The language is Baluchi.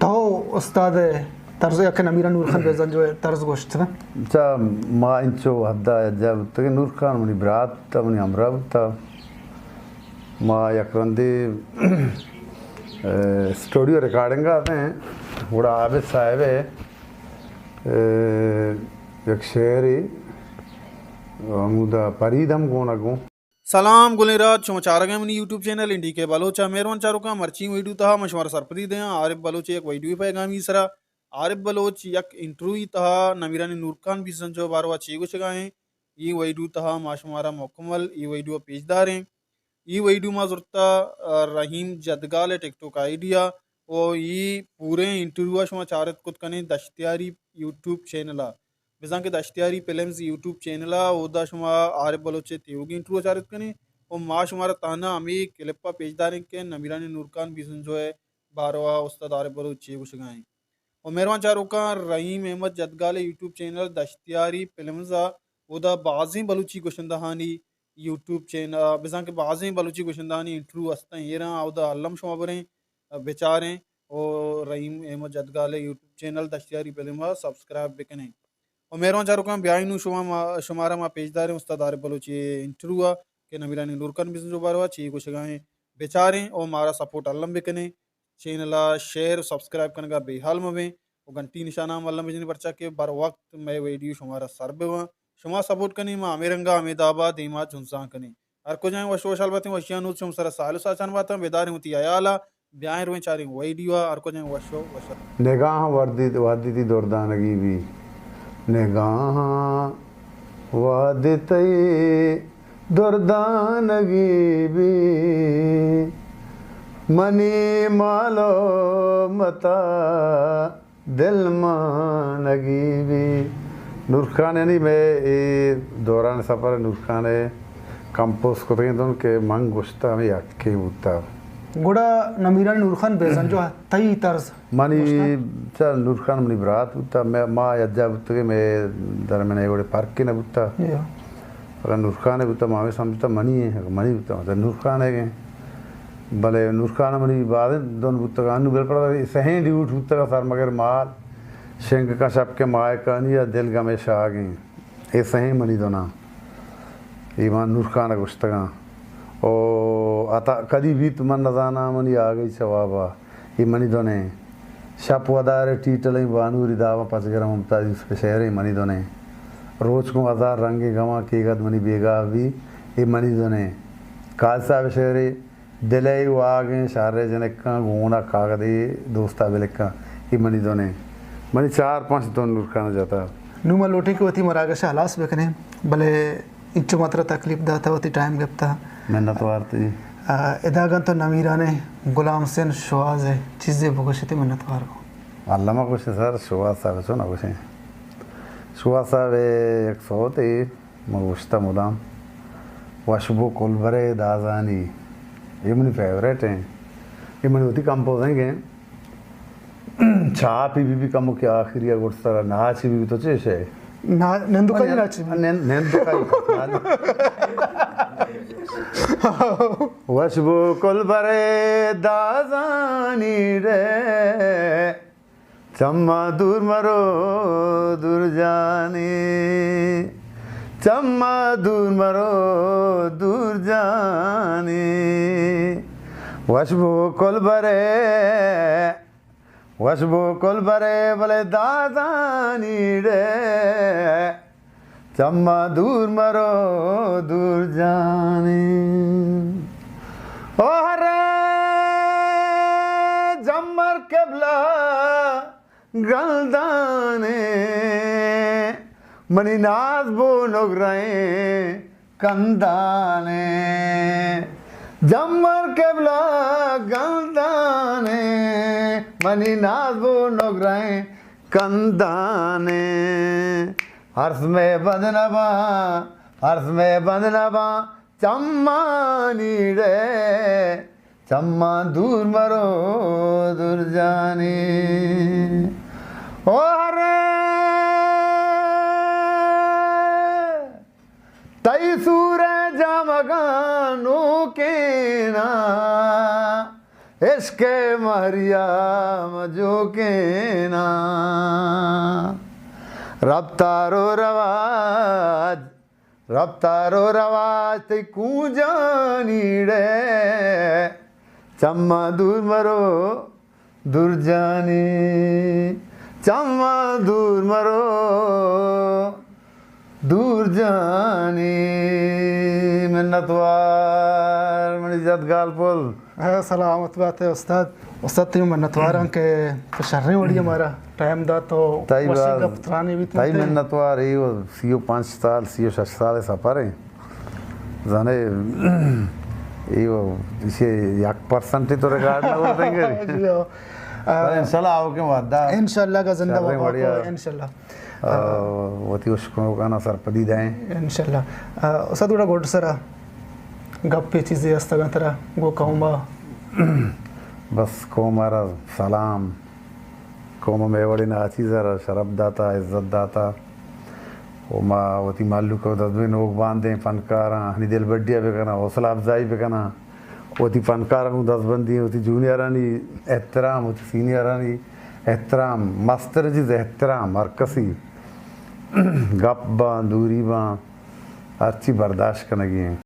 تو استاد ءِ طرز یا کہ نمیران نور خان بزنجو ءِ طرز گوشت؟ چا، ما انچو حدا یکجا بوتگیں، نور خان منی برات بوتا، منی ہمراہ بوتا۔ ما یک رندے، اے، اسٹوڈیو ریکارڈنگ ءَ اتیں، گڑا عابد صاحب ءِ، اے، یک شعرے ہمودا پرید ہم گون ءَ گون۔ سلام گلیں راج، شما چارگ ءَ منی یوٹیوب چینل این ڈی کے بلوچ ءَ۔ مہروان چاروکاں، مرچی ویڈیو تہا من شمارا سرپدی دیاں۔ عارف بلوچ ءِ یک ویڈیو پیغامی سرا، عارف بلوچ یک انٹروی تہا نمیرانی نور خان بیسنجو باروا چی گوشگا ایں، اے ویڈیو تہا ما شمارا مکمل اے ویڈیو پیش داریں۔ اے ویڈیو ما زرتا، آ، رحیم جدگال ءِ ٹک ٹاک آئی ڈی ءَ، و اے پوریں انٹرویو ءَ شما چارت کت کنیں دشتیاری یوٹیوب چینل ءَ۔ بزاں کہ دشتیاری فلمز یوٹیوب چینل ءَ، اودا شما عارف بلوچ ءِ تیوگی انٹرویو چارت کنیں، و ما شمارا تہنا ہمے کلپ ءَ پیش داریں کہ نمیرانی نور خان بیسنجو ءِ باروا استاد عارف بلوچ چی گوشگا ایں۔ و مہروان چاروکاں، رحیم احمد جدگال ءِ یوٹیوب چینل دشتیاری فلمز ءَ، اودا بازیں بلوچی گشندہانی یوٹیوب چینل، بزاں کہ بازیں بلوچی گشندہانی انٹرویو ہستاں، ایراں اودا الم شما بریں، بچاریں، و رحیم احمد جدگال ءِ یوٹیوب چینل دشتیاری فلم ءَ سبسکرائب بکنیں۔ و مہروان چاروکاں، بیائیں نوں شما ما، شمارا ما پیش داریں استاد عارف بلوچ ءِ انٹرویو ءَ کہ نمیرانی نور خان بیسنجو باروا چی گوشگا ایں، بچاریں و مارا سپورٹ الم بکنیں۔ چینل ءَ شیئر و سبسکرائب کنگا بے حال مبیں و گھنٹی نشانہ ہم الم بجنیں، پرچا کہ بر وقت مئے ویڈیو شمارا سر بباں۔ شما سپورٹ کنیں، ما ہمے رنگا ہمے دابا دیما جنزان کنیں۔ ہر کجائیں وش وشحال باتیں، وشیانی نود شما سرا سال و ساچان باتاں، بداریں وتی حیالا، بیائیں رویں چاریں ویڈیو ءَ، ہر کجائیں وش و وشحال۔ نگاہاں وردی، وہدی تئی دردانگی بی، نگاہاں وہدی تئی دردانگی بی، منی مال و متاع دلمانگی بی۔ نور خان، یعنی مئے اے دوران سفر نور خان ءِ کمپوز کتگیں دن کہ من گوشتہ ہمے یکے بوتہ۔ گڑا نمیران نور خان بیزنجو تئی طرز منی گوشتہ؟ چا نور خان منی برات بوتہ، مئے، ما یکجا بوتگیں، مئے درمیان ءَ وڑے فرقے نہ بوتہ۔ یا۔ اگاں نور خان ءِ بوتہ، ما ہمے سمجھتہ منی ایں، اگاں منی بوتہ، مطلب نور خان ءِ ایں۔ بلے نور خان منی بازیں دن بوتگ، انوں بالکل سہیں ڈیوٹ بوتگ، سرمگر مال، شنگ کن شپ کے ماہکانی ءَ دل گم ءِ شاگیں۔ اے سہیں منی دناں۔ اے ما نور خان ءَ گوشتگاں۔ او عطا کدی بیت من نزاناں، منی آگہی چہ وابا۔ اے منی دنیں۔ شپ ودار ءِ ٹیٹلیں بانوری داباں پچ گراں ممتاز یوسف ءِ شعریں منی دنیں۔ روچ گوں ہزار رنگیں گماں کیگد منی بیگاہ بی، اے منی دنیں۔ قاضی صاحب ءِ شعرے، دل ءِ واگیں شہر ءِ جنکاں گون ءَ کاگدے دوست ءَ بلکاں، اے منی دنیں۔ منی چار پنچ دن نور خان ءَ جتا۔ نوں ما لوٹیں کہ وتی مراگش ءَ ہلاس بکنیں، بلے انچو ما ترا تکلیف داتہ، وتی ٹائم گپتہ۔ منتوار تئی۔ آ، ادا اگاں تو نمیران ءِ غلام حسین شوہاز ءِ چیزے بگوش، تئی منتوار بوں۔ الما گوشیں سر، شوہاز صاحب ءَ چو نہ گوشیں۔ شوہاز صاحب ءِ یک سوتے من گوشتہ مدام، وشبو کلبرے دازانی، اے منی فیوریٹ ایں۔ اے منی وتی کمپوزنگ ایں۔ چاپی بی بی کمو کہ آخری ءَ گڈسر ءَ ناچی بی بی، تو چے شے؟ نا-، نندوکائی ناچی بی بی۔ نند-، نندوکائی۔ وشبو کلبرے دازانی رے، چما دور مرو دور جانی، چما دور مرو دور جانی۔ وشبو کلبرے، وشبو کلبرے بلے دازانی ڑے، چما دور مرو دور جانی۔ او ہرے جمر قبلہ گلدانے، منی ناز بو نگرائیں کندانے۔ جمر قبلہ گلدانے، منی ناز بو نگرائیں کندانے۔ ارس میں بند نباں، ارس میں بند نباں، چمانی ڑے، چماں دور مرو دور جانی۔ او ہرے تئی سور ءِ جامگاں نوکیناں، عشق ءِ مہریا مجوکینا، رپتار و رواج، رپتار و رواج تئی کونجانی ڑے، چما دور مرو دور جانی، چما دور مرو دور جانی۔ منتوار منی جد گال پل۔ اے سلامت بات ئے استاد۔ استاد تئی منتوار آں کہ تو شریں وڑی ءَ مارا ٹائم دات تو تئی وشیں باز، گپ ترانے بیت تئی منتوار۔ اے و سی و پنچ سال، سی و شش سال سفر ایں۔ زانے، اے و، ایشی یک پرسنٹ تو ریکارڈ نہ بوتیں گے۔ جی ہو۔ بلے انشاءاللہ آؤکیں وعدہ۔ انشاءاللہ کا زندہ شریں وفا وڑی ءَ۔ کو، انشاءاللہ۔ آ، وتی اشکنوکانا سرپدی دئیں۔ انشاءاللہ۔ آ، استاد گڑا گڈ سرا گپے چیزے ہستگاں ترا گو قوم ءَ؟ بس قوم ءَ را سلام۔ قوم ءَ مئے وڑیں ناچیز ءَ را شرپ داتا، عزت داتا۔ و ما وتی مہلوک ءَ دزبندیں، نوک باندیں، فنکاراں، آہانی دلبڈی ءَ بکناں، حوصلہ افزائی بکناں۔ وتی فنکاراں گوں دزبندی، وتی جونیئرانی احترام، وتی سینئرانی احترام، مستر چیز احترام، ہر کسی گپ باں، دوری باں، ہرچی برداشت کنگی ایں۔